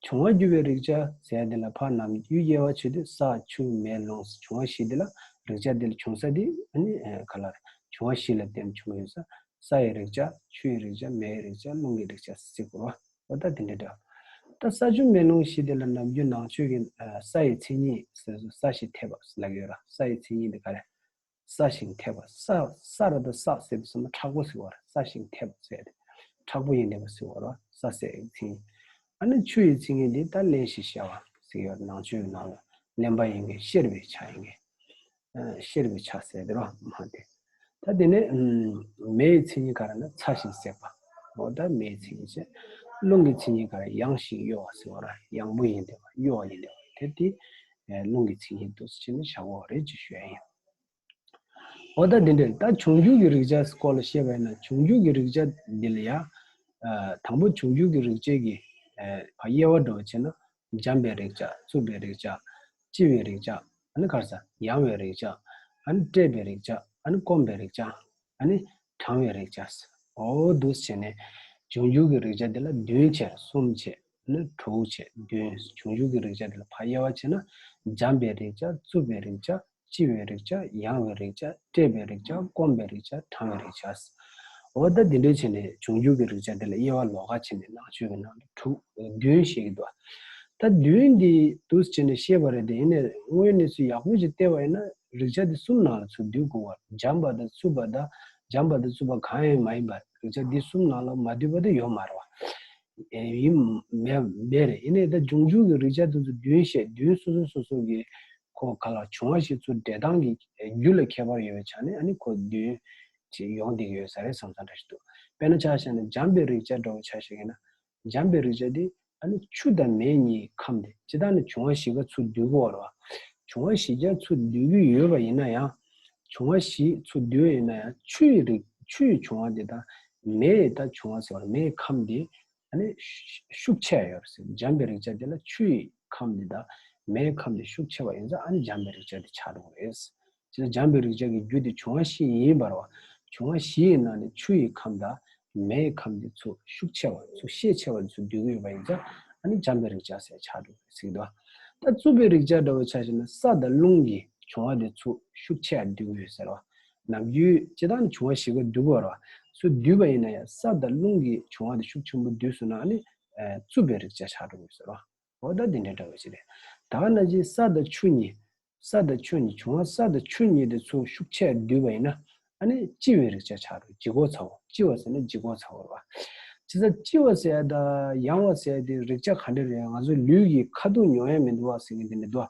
བྱུང་བ་བརྒྱུད་པའི་རེག་བྱ་ཟེར་དེ་ལ་ཕར་ནམ་རྒྱུན་དབྱེ་བ་ཕྱེ་དུས་ས་ཆུ་མེ་རླུང་བྱུང་བ་བཞི་དེ་ལ་རེག་བྱ་དེ་ལ་བྱུང་ས་དེ་ཨ་ནི་ཨེ་ག་ལ་རེད། བྱུང་བ་བཞི་ལ་བརྟེན་བྱུང་བ་ཡོད་ས། ས་ཡི་རེག་བྱ། ཆུ་ཡི་རེག་བྱ། མེ་ཡི་རེག་བྱ། རླུང་གི་རེག་བྱ་ཟེར་དགོས་རེད་བ། འོ་ད་དེ་འདྲ་འདྲ། ད་ས་ཆུ་མེ་རླུང་བཞི་དེ་ལ་ནམ་རྒྱུན་ནང་ཆོས་ཀྱི་ཨ་ས་ཡི་མཚན་ཉིད་ཟེར་སོ། ས་ཞིང་འཐད་པ་ལབ་ཀྱི་ཡོད་ར། ས་ཡི་མཚན་ཉིད་དེ་ག་རེ། ས་ཞིང་འཐད་པ། ས་ས་ར་ད་ས་ཟེར་དུས་ཙམ་པ་མཁྲེགས་པོ་ཟེར་བ་ར། ས་ཞིང་འཐད་པ་ཟེར་ཏེ་མཁྲེགས་པོ་ཡིན་བསྡད་པ་ཟེར་བ་ར། ས་ཟེར་ཡི་མཚན་ཉིད། ཨ་ནི་ཆུ་ཡི་མཚན་ཉིད་དེ་ད་རླན་ཞིང་གཤེར་བ་ཟེར་ཡོད་ར། ནང་ཆོས་ཀྱི་ནང་ལ་རླན་པ་ཡིན་གྱི་གཤེར་བའི་ཆ་ཡིན་གྱི། ཨ་གཤེར་བའི་ཆ་ཟེར་དེ་རོ་མ་དེ། ད་དེ་ནས་ཨམ་མེ་ཡི་མཚན་ཉིད་ག་རེ་ན་ཚ་ཞིང་བསྲེགས་པ། འོ་ད་མེ་ཡི་མཚན་ཉིད་བྱས། རླུང་གི་མཚན་ཉིད་ག་རེ། ཡང་ཞིང་གཡོ་བ་ཟེར་བ་ར། ཡང་པོ་ཡིན་བསྡད་པ་གཡོ་བ་ཡིན་བསྡད་པ་དེ་དེ་ཨེ་རླུང་གི་མཚན་ཉིད་དུ་ཕྱེ་ནས་བཞག་དགོས་རེད་ཅེས་ཞུ་ཡ་ཡིན། འོ་ད་དེ་འདྲ་ད་བྱུང་འགྱུར་གྱི་རེག་བྱ་སྐོར་ལ་བཤད་པ་ཡིན་ན་བྱུང་འགྱུར་གྱི་རེག་བྱ་འདི་ལ་ཡ། ཨ་དང་པོ་བྱུང་འགྱུར་གྱི་རེག་བྱ་གི་ཨེ་ཕར་དབྱེ་བ་འགྲོ་བ་བྱས་ན། འཇམ་པའི་རེག་བྱ། རྩུབ་པའི་རེག་བྱ། ལྕི་བའི་རེག་བྱ། ཨ་ནི་ག་རེ་ཟ། ཡང་བའི་རེག་བྱ། ཨ་ནི་བཀྲེས་པའི་རེག་བྱ། ཨ་ནི་སྐོམ་པའི་རེག་བྱ། ཨ་ནི་གྲང་བའི་རེག་བྱ། འོ་འདུག་སེ་བྱས་ནས་བྱུང་འགྱུར་གྱི་རེག་བྱ་དེ་ལ་བདུན་བྱས། གསུམ་བྱས། ཨ་ནི་དྲུག་བྱས། བདུན། བྱུང་འགྱུར་གྱི་རེག་བྱ་དེ་ལ་ཕར་དབྱེ་བ་ཕྱེ་ན། འཇམ་པའི་རེག་བྱ། རྩུབ་པའི་རེག་བྱ། ལྕི་བའི་རེག་བྱ། ཡང་བའི་རེག་བྱ། བཀྲེས་པའི་རེག་བྱ། སྐོམ་པའི་རེག་བྱ། གྲང་བའི་རེག་བྱ། འོ་ད་འདི་འདྲ་བྱས་ནས་བྱུང་འགྱུར་གྱི་རེག་བྱ་དེ་ལ་དབྱེ་བ་ལོགས་ཀ་ཕྱེ་ནས་ནང་ཆོས་ཀྱི་ནང་དུ་དྲུག་བདུན་བཤད་ཀྱི་འདུག་ད་བདུན་འདི་འདུག་སེ་བྱས་ནས་བཤད་པ་རེད་དེ། ཡིན་ནའི་དངོས་གནས་ཚུལ་ཡག་པོ་ཞིག་བལྟས་པ་ཡིན་ན་རེག་བྱ་དེ་གསུམ་ནང་ལ་ཚུར་བསྡུ་དགོས་པ། འཇམ་པ་དང་རྩུབ་པ་དང་། འཇམ་པ་དང་རྩུབ་པ་གང་ཡང་མ་ཡིན་པ། རིགས་ཆ་འདི་གསུམ་ནང་ལ་མ་འདུས་པ་དེ་ཡོད་མ་རེད་བ། ཨེ་ཡིན་མེད་མེད་རེད། ཡིན་ནའི་ད་འབྱུང་འཇུག་གི་རིགས་ཆ་དེ་ཚོ་བདུན་བཤད། བདུན་སོ་སོ་སོ་སོ་གི་ཁོ་ག་ལ་བྱུང་བ་བཞི་ཚོ་འབྲེལ་སྟངས་ཀྱི་རྒྱུ་ལ་ཁྱད་པར་ཡོད་པའི་ཆ་ནས་ཨ་ནི་ཁོ་བདུན་ཅིག་ཡོང་བསྡད་ཀྱི་ཡོད་ས་རེད་བསམ་བསམ་འདྲ་ཞིག་འདུག་དཔེར་ན་ཆ་བཞག་ན་འཇམ་པའི་རིགས་ཆ་འདྲ་བོ་ཆ་བཞག་ཡིན་ན། འཇམ་པའི་རིགས་ཆ་དེ་ཨ་ནི་ཆུ་དང་མེ་གཉིས་ཁམས་ཏེ། སྤྱིར་བཏང་ནི་འབྱུང་བ་བཞི་ཀ་ཚུར་འདུས་ཀྱི་ཡོད་རེད་བ། འབྱུང་བ་བཞི་ཀ་ཚུར་འདུས་ཀྱི་ཡོད་པ་ཡིན་ན་ཡང་། འབྱུང་བ་བཞི་ཚུར་འདུས་པ་ཡིན་ན་ཡང་ཆུ་ཡི་རིགས་ཆུ་ཡི་འབྱུང་བ་དེ་དང་མེ་ཡི་ད་འབྱུང་བ་ཟེར་བ་མེ་ཡི་ཁམས་དེ་ཨ་ནི་ཤུགས་ཆེ་ཡོད་རེད་ཟེར། འཇམ་པའི་རིགས་ཆ་དེ་ལ་ཆུ་ཡི་ཁམས་དེ་དང་མེ་ཡི་ཁམས་དེ་ཤུགས་ཆེ་བ་ཡིན་ཙང་ཨ་ནི་འཇམ་པའི་རིགས་ཆ་དེ་ཆགས་འགྲོ་གི་རེད། དེ་ལ་འཇམ་པའི་རིགས་ཆ་གི་རྒྱུ་དེ་འབྱུང་བ་བཞི་ཡིན་པ་རེད་བ། འབྱུང་བ་བཞི་ཡི་ནང་ནས་ཆུ་ཡི་ཁམས་དང་མེ་ཡི་ཁམས་དེ་ཚུར་ཤུགས་ཆེ་བ་ཚུར་ཤས་ཆེ་བ་ཚུར་འདུས་ཀྱི་ཡོད་པ་ཡིན་ཙང་ཨ་ནི་འཇམ་པའི་རིགས་ཆ་ཟེར་ཆགས་འགྲོ་གི་ཟེར་གྱི་འདུག་ད་རྩུབ་པའི་རིགས་ཆ་འདྲ་བོ་ཆ་བཞག་ན་ས་དང་རླུང་གི་འབྱུང་བ་དེ་ཚུར་ཤུགས་ཆེ་བ་འདུས་ཀྱི་ཡོད་ཟེར་བ། ནམ་རྒྱུན་སྤྱིར་བཏང་ནི་འབྱུང་བ་བཞི་ཀ་འདུས་ཀྱི་ཡོད་རེད་བ། ཚུར་འདུས་པ་ཡིན་ན་ཡང་ས་དང་རླུང་གི་འབྱུང་བ་དེ་ཤུགས་ཆེན་པོ་འདུས་སོང་ན་ཨ་ནི་རྩུབ་པའི་རིགས་ཆ་ཆགས་འགྲོ་གི་ཡོད་ཟེར་བ། འོ་ད་འདི་འདྲའི་འདྲ་བ་ཞིག་རེད། ད་ག་ནང་བཞིན་ས་དང་ཆུ་གཉིས། ས་དང་ཆུ་གཉིས་འབྱུང་བ་ས་དང་ཆུ་གཉིས་དེ་ཚུར་ཤུགས་ཆེ་བ་འདུས་པ་ཡིན་ན་ཨ་ནི་ལྕི་བའི་རིགས་ཆ་ཆགས་འགྲོ། ལྕི་འགོ་ཚ་བོ། ལྕི་བ་ཟེར་ན་ལྕི་འགོ་ཚ་བོ་རེད་བ། བྱས་ཙང་ལྕི་བ་ཟེར་ཡ་དང་ཡང་བ་ཟེར་ཡ་དེ་རིགས་ཆ་ག་འདྲ་རེད། ང་ཚོ་ལུས་ཀྱི་ཁ་ཐུག་མྱོང་ཡ་མི་འདུག་བ་ཟེར་མཁན་དེ་འདྲ་འདུག་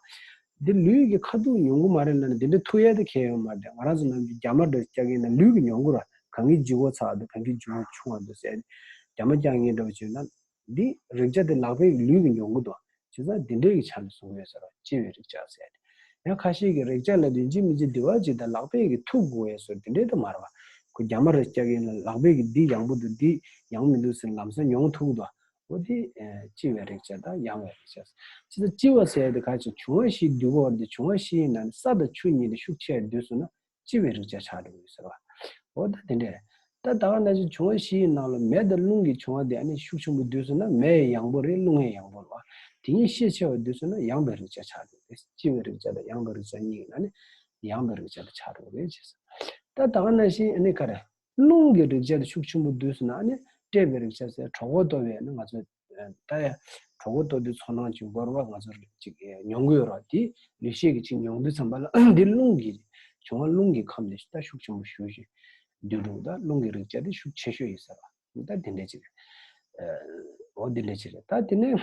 བ། འདི་ལུས་ཀྱི་ཁ་ཐུག་མྱོང་གི་མ་རེད་ལབ་ན་འདི་འདྲ་ཐུག་ཡ་དེ་གལ་ཡོད་མ་རེད། ང་རང་ཚོ་ནམ་རྒྱུན་རྒྱ་མ་འདྲ་བཀྱག་གིན་ན་ལུས་ཀྱི་མྱོང་གི་རེད་བ། གང་གི་ལྕི་འགོ་ཚ་བ་འདུག་གང་གི་ལྕི་འགོ་ཆུང་བ་འདུག་ཟེར་རྒྱ་མ་བཀྱག་མཁན་འདྲ་བ་བྱས་ན། འདི་རེག་བྱ་དེ་ལག་པས་ལུས་ཀྱིས་མྱོང་གི་འདུག་བྱས་ཙང་འདི་འདྲའི་གི་ཆ་ནས་གསུངས་ཡོད་ཟེར་བ། ལྕི་བའི་རེག་བྱ་ཟེར་ཏེ། ཡང་ཁ་ཤས་ཀྱིས་རེག་བྱ་ལ་ཡིན་གཅིག་མིན་གཅིག་འདི་བ་ཅིག་དང་ལག་པས་ཀྱིས་ཐུག་དགོས་ཡས་སོགས་འདི་འདྲའི་དུ་མ་རེད་བ། ཁོ་རྒྱ་མ་རེ་བཀྱག་གིན་ལ་ལག་པས་ཀྱིས་འདི་ཡང་པོ་འདུག་འདི་ཡང་མི་འདུག་ཟེར་ལམ་སང་མྱོང་ཐུབ་འདུག་འོ་དེ་ལྕི་བའི་རེག་བྱ་དང་ཡང་བའི་རེག་བྱ་ཟེར། བྱས་ཙང་ལྕི་བ་ཟེར་ཡ་དེ་ག་ཅིག་འབྱུང་བ་བཞི་འདུས་པ་འདི་འབྱུང་བ་བཞི་ཡི་ནང་ནས་ས་དང་ཆུ་གཉིས་དེ་ཤུགས་ཆེ་བ་འདུས་སོང་ན། ལྕི་བའི་རེག་བྱ་ཆགས་འགྲོ་གི་ཡོད་ཟེར་བ། འོ་ད་དེ་འདྲས། ད་ད་ག་ནང་བཞིན་འབྱུང་བ་བཞི་ཡི་ནང་ལ་མེ་དང་རླུང་གི་འབྱུང་བ་དེ་ཨ་ནི་ཤུགས་ཆེན་པོ་འདུས་སོང་ན་མེ་ཡང་ཡང་པོ་རེད། རླུང་ཡང་ཡང་པོ་རེད་བ། དེ་གཉིས་ཤས་ཆེ་བ་འདུས་སོང་ན་ཡང་བའི་རེག་བྱ་ཆགས་འགྲོ་གི་རེད། ལྕི་བའི་རེག་བྱ་དང་ཡང་བའི་རེག་བྱ་གཉིས་ཡིན་ན་ནི་ཡང་བའི་རེག་བྱ་དེ་ཆགས་འགྲོ་གི་རེད་ཅེས་ཟེར། ད་ད་ག་ནང་བཞིན་ཨ་ནི་ག་རེ། རླུང་གི་རེག་བྱ་དེ་ཤུགས་ཆེན་པོ་འདུས་སོང་ན་ཨ་ནི་དཔྲལ་བའི་རེག་བྱ་ཟེར་གྲོད་ཁོག་ལྟོགས་པའི་ཨ་ནི་ང་ཚོ་ད་ཡ་གྲོད་ཁོག་ལྟོགས་དུས་ཚོར་སྣང་ཅིག་འགོར་བ་ང་ཚོར་ཅིག་མྱོང་གི་ཡོད་རེད་བ། དེ་ལུས་ཤེས་ཀྱིས་ཅིག་མྱོང་དུས་ཙམ་པ་ལ་འདི་རླུང་གི་འབྱུང་བ་རླུང་གི་ཁམས་དེ་ད་ཤུགས་ཆེན་པོ་ཞུ་ཞིག་འདུས་འགྲོ་གི། ད་རླུང་གི་རེག་བྱ་དེ་ཤུགས་ཆེ་ཤོས་ཡིན་ཟེར་བ། ད་དེ་འདྲ་ཅིག་རེད། འོ་དེ་འདྲ་ཅིག་རེད། ད་དེ་ནས་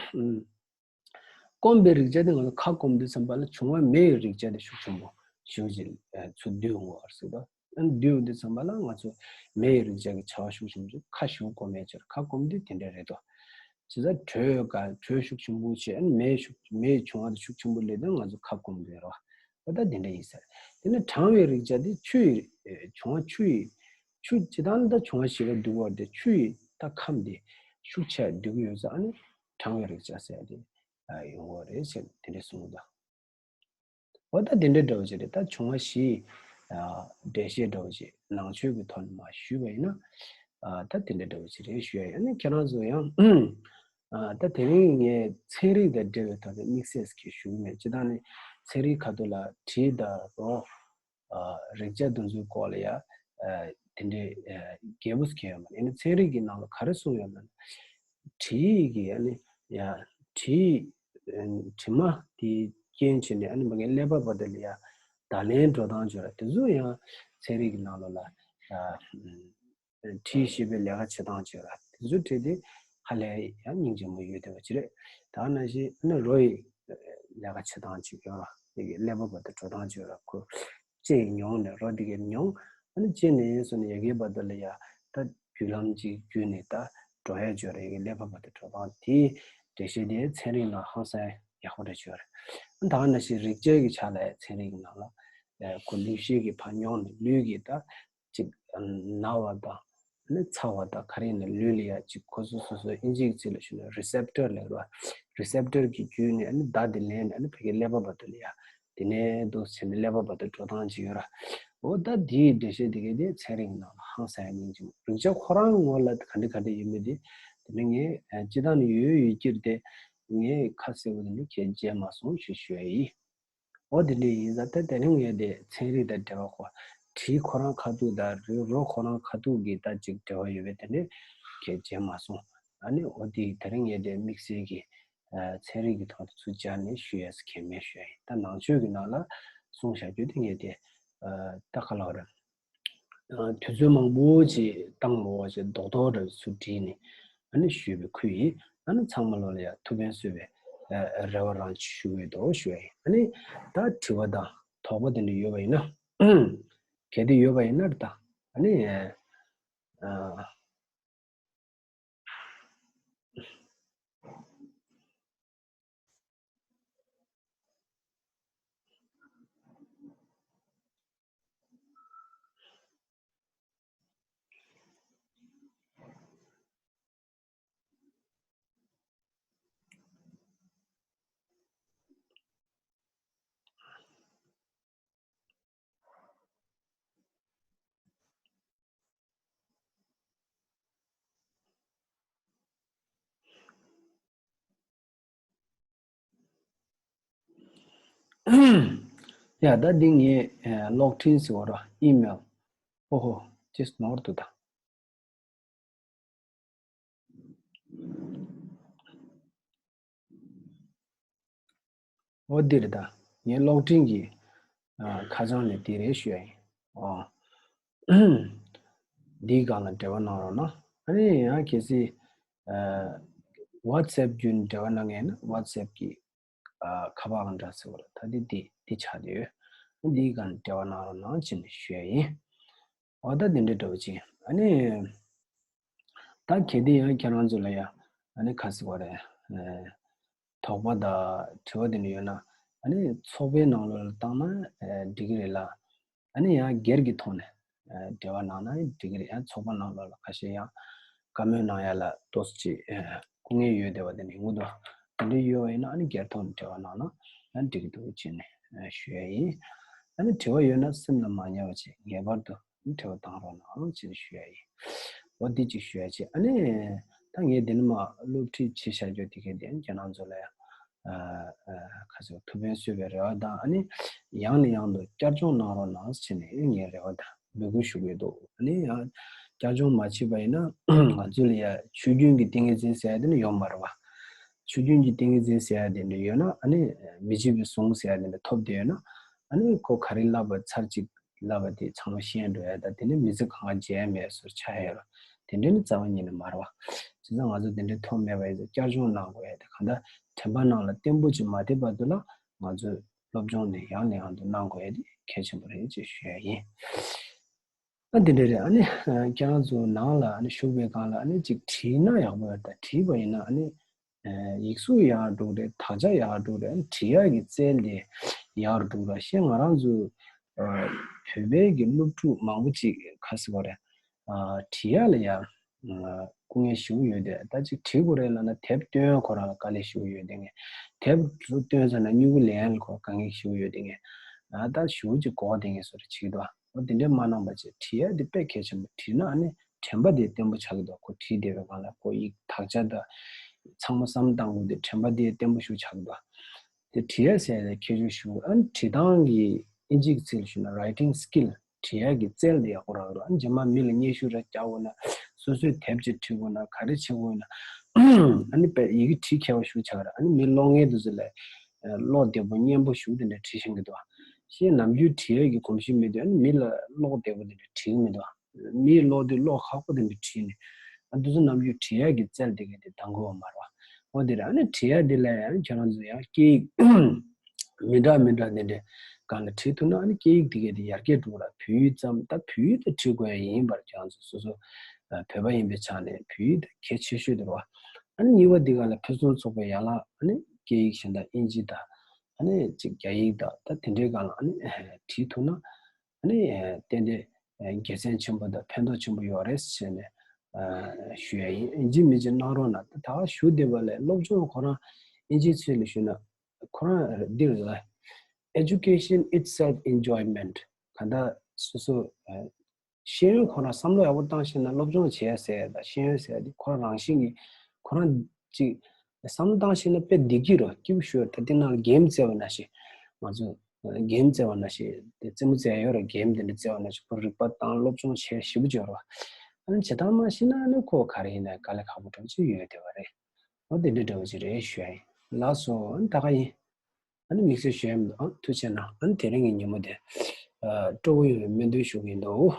སྐོམ་པའི་རེག་བྱ་དེ་ང་ཚོ་ཁ་སྐོམ་དུས་ཙམ་པ་ལ་འབྱུང་བ་མེ་ཡི་རེག་བྱ་དེ་ཤུགས་ཆེན་པོ་ཞེ་པོ་ཅིག་ཚུར་འདུས་འོང་བ་ཟེར་ད། ཨ་ནི་འདུས་འོང་དུས་ཙམ་པ་ལ་ང་ཚོ་མེ་ཡི་རེག་བྱ་གི་བྱ་བ་ཤུགས་ཆེན་པོ་ཅིག་ཁ་ཞེ་པོ་སྐོམ་ཡ་ཅིག་རེད། ཁ་སྐོམ་དུས་དེ་འདྲ་རེད་དོ། བྱས་ཙང་དྲོད་ག་དྲོད་ཤུགས་ཆེན་པོ་བྱས་ཨ་ནི་མེ་ཤུགས་མེ་ཡི་འབྱུང་བ་དེ་ཤུགས་ཆེན་པོ་སླེབས་དུས་ང་ཚོ་ཁ་སྐོམ་གི་རེད་བ། འོ་ད་དེ་འདྲ་ཡིན་ཟེར། དེ་ནས་གྲང་བའི་རེག་བྱ་དེ་ཆུ་ཡི་འབྱུང་བ་ཆུ་ཡི་ཆུ་སྤྱིར་བཏང་ད་འབྱུང་བ་བཞི་ཀ་འདུས་པ་དེ་ཆུ་ཡི་ད་ཁམས་དེ་ཤུགས་ཆེ་འདུས་ཀྱི་ཡོད་ཙང་ཨ་ནི་གྲང་བའི་རེག་བྱ་ཟེར་ཡ་དེ་ཡོང་གི་རེད་ཟེར་དེ་འདྲ་གསུངས་འདུག་འོ་ད་དེ་འདྲ་འདྲ་བོ་ཅིག་རེད། ད་འབྱུང་བ་བཞི་ཡི་འགྲེལ་བཤད་འདྲ་བོ་ཅིག་ནང་ཆོས་ཀྱི་ཐོག་ནས་མར་ཞུས་པ་ཡིན་ན། ད་དེ་འདྲ་འདྲ་བོ་ཅིག་རེད་ཞུ་ཡ་ཡིན། ཨ་ནི་ཁྱེད་རང་ཚོ་ཡང་ད་དེ་རིང་ངས་ཚན་རིག་དང་འབྲེལ་བའི་ཐོག་ནས་དམིགས་བསལ་ཞིག་ཞུ་གི་མེད། སྤྱིར་བཏང་ནི་ཚན་རིག་ཁ་ཐུག་ལ་དྲི་དང་རོ། རེག་བྱ་དེ་ཚོའི་སྐོར་ལ་ཡ། དེ་འདྲའི་རྒྱས་པོ་ཞིག་ཡོད་མ་རེད། ཨ་ནི་ཚན་རིག་གི་ནང་ལ་ག་རེ་གསུངས་ཡོད་ན། དྲི་ཡི་གི་ཨ་ནི་ཡ་དྲི་དྲི་མ་དེ་རྐྱེན་བྱས་ནས་ཨ་ནི་མ་གི་ཀླད་པ་བར་དུ་ལ་ཡ་བརྡ་ལན་འགྲོ་སྟངས་བརྗོད་ར་དེ་ཚོ་ཡང་ཚན་རིག་གི་ནང་ལོགས་ལ་ཡ། དྲི་ཞེས་པའི་ལས་ཀ་བྱེད་སྟངས་བྱེད་ར་དེ་ཚོ་བྲིས་ཏེ་ཧ་ལས་ཡང་སྙིང་རྗེ་མོ་ཡོད་བསྡད་པ་ཅི་རེད། ད་ག་ནང་བཞིན་ཨ་ནི་རོ་ཡི་ལས་ཀ་བྱེད་སྟངས་ཅིག་ཡོད་ར། དེ་གི་ཀླད་པ་བར་དུ་འགྲོ་སྟངས་ཅིག་ཡོད་ར། ཁོ་ལྕེ་ཡིས་མྱོང་ནས་རོ་དེ་གིས་མྱོང་། ཨ་ནི་ལྕེ་ནས་སོ་ནས་ཡ་གིའི་བར་དུ་ལ་ཡ་ད་རྒྱུ་ལམ་ཅིག་བརྒྱུད་ནས་ད་འགྲོ་ཡ་ཅིག་ཡོད་ར། ཡ་གིའི་ཀླད་པ་བར་དུ་འགྲོ་སྟངས་དེའི་འགྲེལ་བཤད་དེ་ཚན་རིག་ནང་ཧང་སང་ཡག་པོ་རེ་ཅིག་ཡོད་ར། ད་ག་ནང་བཞིན་རེག་བྱའི་གི་ཆ་ལ་ཡ་ཚན་རིག་གི་ནང་ལ་ཁོ་ལུས་ཤེས་ཀྱིས་ཕར་མྱོང་ནས་ལུས་ཀྱིས་ད། ཅིག་ན་བ་དང་ནི་ཚ་བ་དང་ག་རེ་ཡིན་ན་ལུས་ལ་ཡ་ཅིག་ཁོ་སོ་སོ་སོ་ཨིན་ཇིའི་ཚིག་ལ་ཞུ་ན་རི་སེབ་ཊར་ལབ་ར། རི་སེབ་ཊར་གྱི་བརྒྱུད་ནས་ཨ་ནི་བརྡ་དེ་ལེན་ནས་ཨ་ནི་ཕ་གི་ཀླད་པ་བར་དུ་ལ་ཡ་དེ་ནས་འདུག་བྱས་ནས་ཀླད་པ་བར་དུ་འགྲོ་སྟངས་ཅིག་ཡོད་ར། འོ་ད་དེའི་འགྲེལ་བཤད་དེ་གའི་དེ་ཚན་རིག་ནང་ལ་ཧང་སང་ཡ་སྙིང་རྗེ་མོ། རེག་བྱ་ཁོ་རང་ངོ་ལ་ག་འདྲ་ག་འདྲ་ཡོད་མེད་དེ་དེ་ནི་ངས་སྤྱི་བཏང་ནས་ཡོད་ཡོད་ཀྱིར་དེ་ངས་ཁ་གསལ་པོ་དེ་འདྲ་ཁྱེད་བརྗེད་མ་སོང་ཞེས་ཞུ་ཡ་ཡིན། འོ་དེ་འདྲ་ཡིན་ཙང་ད་དེ་རིང་ངས་དེ་ཚན་རིག་དང་འབྲེལ་བ་ཁོ་དྲི་ཁོ་རང་ཁ་ཐུག་དང་རི་རོ་ཁོ་རང་ཁ་ཐུག་གི་ད་ཅིག་འབྲེལ་བ་ཡོད་པའི་དེ་འདྲ་གས་བྱས་མ་སོང་། ཨ་ནི་འོ་དེ་དེ་རིང་ངས་དེ་དམིགས་བསལ་གྱི་ཚན་རིག་གི་ཐོག་ཏུ་ཚུར་སྦྱར་ནས་ཞུ་ཡས་གལ་མེད་ཞུ་ཡ་ཡིན། ད་ནང་ཆོས་ཀྱི་ནང་ལ་གསུངས་བཞག་རྒྱུ་དེ་ངས་དེ་ད་ག་ལ་བ་རེད། དུས་ཚོད་མང་པོ་ཅིག་བཏང་མ་བྱས་རྡོག་རྡོག་འདྲ་བོ་ཚུར་བྲིས་ནས་ཨ་ནི་ཞུས་པའི་ཁུལ་ཡིན། ཨ་ནི་ཚང་མ་ལོ་ལ་ཡ་ཐུགས་ཕན་གསོས་པའི་རེ་བ་རང་ཞུ་གི་འདུག་ཞུ་ཡ་ཡིན། ཨ་ནི་ད་དྲི་བ་དང་དོགས་པ་དེ་འདྲ་ཡོད་པ་ཡིན་ན། གལ་ཏེ་ཡོད་པ་ཡིན་ན་ད་ཨ་ནི། ཡ་ད་འདི་ངས་གློག་འཕྲིན་ཟེར་བ་ར་ཨི་མེལ། ཨོ་ཧོ། ཅིས་ནོར་འདུག་ད། འོ་འདི་རེད་ད། ངའི་གློག་འཕྲིན་གྱི་ཁ་བྱང་ནས་འདི་རེད་ཞུ་ཡ་ཡིན། ཨོ། འདིའི་སྒང་ལ་འབྲེལ་བ་གནང་རོགས་གནང་། ཨ་ནི་ཡང་གལ་སྲིད་ཝ་ཊི་སེབ་བརྒྱུད་ནས་འབྲེལ་བ་གནང་མཁན་ཡིན་ན་ཝ་ཊི་སེབ་ཀྱི་ཁ་པར་ཨང་གྲངས་ཟེར་བ་ལ་ད་འདི་འདི་འདི་ཆགས་བསྡད་ཡོད། འདིའི་སྒང་ལ་འབྲེལ་བ་གནང་རོགས་གནང་ཅེས་ནས་ཞུ་ཡ་ཡིན། འོ་ད་དེ་འདྲའི་འདྲ་བོ་ཅིག་ཨ་ནི། ད་གལ་ཏེ་ཡང་ཁྱེད་རང་ཚོ་ལ་ཡང་ཨ་ནི་ག་ཟེར་བ་རེད། དོགས་པ་དང་དྲི་བ་དེ་འདྲ་ཡོད་ན་ཨ་ནི་ཚོགས་པའི་ནང་ལོགས་ལ་བཏང་ན་འགྲིག་གི་རེད་ལ། ཨ་ནི་ཡང་སྒེར་གྱི་ཐོག་ནས་འབྲེལ་བ་གནང་ན་འགྲིག་གི་རེད། ཡང་ཚོགས་པ་ནང་ལོགས་ལ་ཁ་ཤས་ཡང་བཀའ་མོལ་གནང་ཡ་ལ་ཏོག་ཙམ་ཅིག་སྐུ་ངལ་ཡོད་བསྡད་པ་དེ་འདྲ་ཡོང་གི་འདུག་དེ་འདྲ་ཡོད་པ་ཡིན་ན་ཨ་ནི་སྒེར་ཐོག་ནས་འབྲེལ་བ་གནང་ན་ཡང་འགྲིག་གི་འདུག་ཅེས་ནས་ཞུ་ཡ་ཡིན། ཨ་ནི་དྲི་བ་ཡོད་ན་སེམས་ལ་མ་ཉར་བ་བྱས་ངེས་པར་དུ། དྲི་བ་བཏང་རོགས་གནང་ཅེས་ཞུ་ཡ་ཡིན། འོ་འདི་གཅིག་ཞུ་ཡ་བྱས། ཨ་ནི། ད་ངས་འདི་ནས་མར་སློབ་ཁྲིད་བྱེད་བཞག་རྒྱུ་དེ་གས་དེ་ཁྱེད་རང་ཚོ་ལ་ཡང་། ཁ་སང་ཐུགས་ཕན་གསོས་པའི་རེ་བ་དང་ཨ་ནི། ཡང་ནས་ཡང་དུ་བསྐྱར་སྦྱོང་གནང་རོགས་གནང་ཟེར་ནས་ངས་རེ་བ་དང་འབོད་སྐུལ་ཞུ་གི་འདུག་ཨ་ནི་ཡང་བསྐྱར་སྦྱོང་མ་བྱས་པ་ཡིན་ན་ང་ཚོ་ལ་ཡང་ཆོས་རྒྱུན་གྱི་ཏིང་ངེ་འཛིན་ཟེར་ཡ་དེ་ནི་ཡོད་མ་རེད་བ། ཆོས་རྒྱུན་གྱི་ཏིང་ངེ་འཛིན་ཟེར་ཡ་དེ་འདྲ་ཡོད་ན་ཨ་ནི་མི་བརྗེད་པའི་གཟུངས་ཟེར་ཡ་དེ་འདྲ་ཐོབ་བསྡད་ཡོད་ན་ཨ་ནི་ཁོ་ག་རེ་བསླབ་པ་ཚར་གཅིག་བསླབ་པ་དེ་ཚང་མ་ཤེས་འགྲོ་ཡ་ད་དེ་ནི་མི་ཚེ་གང་ག་མཇལ་མེད་བཟོ་ཆགས་ཡོད་ར། དེ་འདྲ་ནི་རྩ་བ་ཉིད་ནས་མ་རེད་བ། བྱས་ཙང་ང་ཚོ་དེ་འདྲའི་ཐོབ་མེད་པ་ཡིན་ཙང་བསྐྱར་སྦྱོང་གནང་དགོས་ཡ་དེ་གང་ལྟར་དྲན་པ་ནང་ལ་བརྟན་པོ་ཅིག་མ་ཐེབས་བར་དུ་ལ་ང་ཚོས་སློབ་སྦྱོང་ནི་ཡང་ནས་ཡང་དུ་གནང་དགོས་ཡ་དེ་གལ་ཆེན་པོ་རེད་ཅེས་ཞུ་ཡ་ཡིན། ཨ་འདི་འདྲ་རེད། ཨ་ནི་ཁྱེད་རང་ཚོ་ནང་ལ་ཨ་ནི་བཞུགས་པའི་སྒང་ལ་ཨ་ནི་ཅིག་བྲིས་ན་ཡག་པོ་ཡོད་ད་བྲིས་པ་ཡིན་ན་ཨ་ནི། ཡིག་གཟུགས་ཡག་འགྲོ་རེད། དག་ཆ་ཡག་འགྲོ་རེད། བྲིས་ཡག་གི་རྩལ་དེ་ཡག་འགྲོ་ར་ཤེས། ང་རང་ཚོ་བོད་པའི་གི་སློབ་ཕྲུག་མང་པོ་ཅིག་ག་ཟེར་བ་རེད། བྲིས་ཡག་ལ་ཡ་སྐུ་ངལ་ཞེ་པོ་ཡོད་དེ་ད་ཅིག་བྲིས་དགོས་རེད་ལབ་ན་དེབ་སྟོན་ཡག་ཁོ་རང་ལ་དཀའ་ལས་ཞེ་པོ་ཡོད་དེ་ངས་དེབ་སྟོན་ཚར་ན་སྨྱུ་གུ་ལེན་ཡག་ལ་ཁོ་དཀའ་ངལ་ཞེ་པོ་ཡོད་དེ་ངས་ད་ཞེ་པོ་ཅིག་འགོག་དེ་ངས་བཟོ་རེ་བྱེད་ཀྱི་འདུག་འོ་དེ་འདྲའི་མ་གནང་པ་བྱས་བྲིས་ཡ་དེ་དཔེ་གལ་ཆེན་པོ། བྲིས་ན་ཨ་ནི་དྲན་པ་དེ་བརྟན་པོ་ཆགས་ཀྱི་འདུག་ཁོ་བྲིས་བསྡད་པའི་སྒང་ལ་ཁོ་ཡིག་དག་ཆ་དང་ཚང་མ་བསམ་བཏང་དགོས་དེ་དྲན་པ་དེ་བརྟན་པོ་ཞིག་ཆགས་ཀྱི་འདུག་དེ་བྲིས་ཡ་ཟེར་ཡ་དེ་ཁྱད་ཆོས་ཞིག་ཨ་ནི་བྲིས་སྟངས་ཀྱི་ཨིན་ཇིའི་ཚིག་ལ་ཞུས་ན་writing skill བྲིས་ཡ་གི་རྩལ་དེ་ཡག་པོ་རག་གི་འདུག་ཨ་ནི་རྗེས་མ་མི་ལ་སྙན་ཞུ་ར་རྒྱག་དགོས་ན་སོ་སོས་དེབ་ཅིག་བྲིས་དགོས་ན་ག་རེ་བྱེད་དགོས་ན་ཨ་ནི་དཔེ་ཡི་གེ་བྲིས་མཁས་པ་ཞིག་ཆགས་ར། ཨ་ནི་མི་ཀློག་མཁན་དེ་ཚོ་ལ་ཀློག་བདེ་པོ་སྙན་པོ་ཞིག་དེ་འདྲ་བྲིས་ཤེས་ཀྱི་འདུག་ཤེས་ནམ་རྒྱུན་བྲིས་ཡ་གི་གོམས་གཤིས་མེད་དུས་ཨ་ནི་མི་ལ་ཀློག་བདེ་པོ་དེ་འདྲ་བྲིས་ཀྱི་མི་འདུག་མིའི་ཀློག་དུས་ཀློག་ཁག་པོ་དེ་འདྲ་བྲིས་ནས་ཨ་འདི་ཚོ་ནམ་རྒྱུན་བྲིས་ཡག་གི་རྩལ་དེ་ག་དེ་འདང་དགོས་པ་མ་རེད་བ། འོ་དེ་རེད། ཨ་ནི་བྲིས་ཡག་དེ་ལ་ཡང་ཁྱེད་རང་ཚོ་ཡང་སྐད་ཡིག་མི་འདྲ་མི་འདྲ་དེ་འདྲ་སྒང་ལ་བྲིས་ཐུབ་ན་ཨ་ནི་སྐད་ཡིག་དེ་ག་དེ་ཡར་རྒྱས་འགྲོ་གི་རེད། བོད་ཡིག་ཙམ་ད་བོད་ཡིག་དེ་བྲིས་དགོས་ཡ་ཡིན་པར་ཁྱེད་རང་ཚོ་སོ་སོ་བོད་པ་ཡིན་པའི་ཆ་ནས་བོད་ཡིག་དེ་གལ་ཆེ་ཤོས་དེ་རེད་བ། ཨ་ནི་གཉིས་པ་དེ་སྒང་ལ་ཕུན་སུམ་ཚོགས་པའི་ཡན་ལག་ཨ་ནི་སྐད་ཡིག་གཞན་དག་ཨིན་ཇི་དང་ཨ་ནི་ཅིག་རྒྱ་ཡིག་དང་ད་དེ་འདྲའི་སྒང་ལ་ཨ་ནི་བྲིས་ཐུབ་ན། ཨ་ནི་ཏན་ཏན་དགེ་མཚན་ཆེན་པོ་དང་ཕན་ཐོགས་ཆེན་པོ་ཡོད་རེད་ཟེར་ནས་ཞུ་ཡ་ཡིན། ཨིན་ཇི་མི་ཇི་གནང་རོགས་གནང་། ད་ད་ག་ཞུ་བསྡད་པ་ལས་སློབ་སྦྱོང་ཁོ་རང་ཨིན་ཇིའི་ཚིག་ལ་ཞུས་ན་ཁོ་རང་འདི་རེད། Education itself enjoyment ག་ད་སོ་སོ་ཤེས་ཡོན་ཁོ་རང་བསམ་བློ་ཡག་པོ་བཏང་ཤེས་ན་སློབ་སྦྱོང་བྱེད་ཡ་ཟེར་ཡ་ད་ཤེས་ཡོན་ཟེར་ཡ་འདི་ཁོ་རང་རང་བཞིན་གྱིས་ཁོ་རང་ཅིག་བསམ་བློ་བཏང་ཤེས་ན་དཔེ་བདེ་སྐྱིད་རོ་སྐྱིད་པོ་ཞུ་ཡ་ད་འདི་ནང་གེམ་རྩེ་བ་ན་ཞིག་ང་ཚོ་གེམ་རྩེ་བ་ན་ཞིག་དེ་རྩེད་མོ་རྩེ་ཡ་ཡོད་ར། གེམ་དེ་འདྲ་རྩེ་བ་ན་ཞིག་ཁོ་རིག་པ་བཏང་སློབ་སྦྱོང་བྱེད་ཞིབ་པོ་བྱེད་རོ། ཨ་ནི་བྱེད་སྟངས་མ་ཤེས་ན་ཨ་ནི་ཁོ་ག་རེ་ཡིན་ན་དཀའ་ལས་ཁག་པོ་འདྲ་ཅིག་ཡོད་བསྡད་པ་རེད། འོ་དེ་འདྲ་འདྲ་བོ་ཅིག་རེད་ཞུ་ཡ་ཡིན། ལགས་སོ། ཨ་ནི་ད་ག་ཡིན། ཨ་ནི་དམིགས་བསལ་ཞུ་ཡ་མི་འདུག་ཨ་ཐུགས་རྗེ་གནང་། ཨ་ནི་དེ་རིང་གི་ཉིན་མོ་དེ་སྤྲོ་བོ་ཡོང་བའི་སྨོན་འདུན་ཞུ་གི་ཡིན་འདུག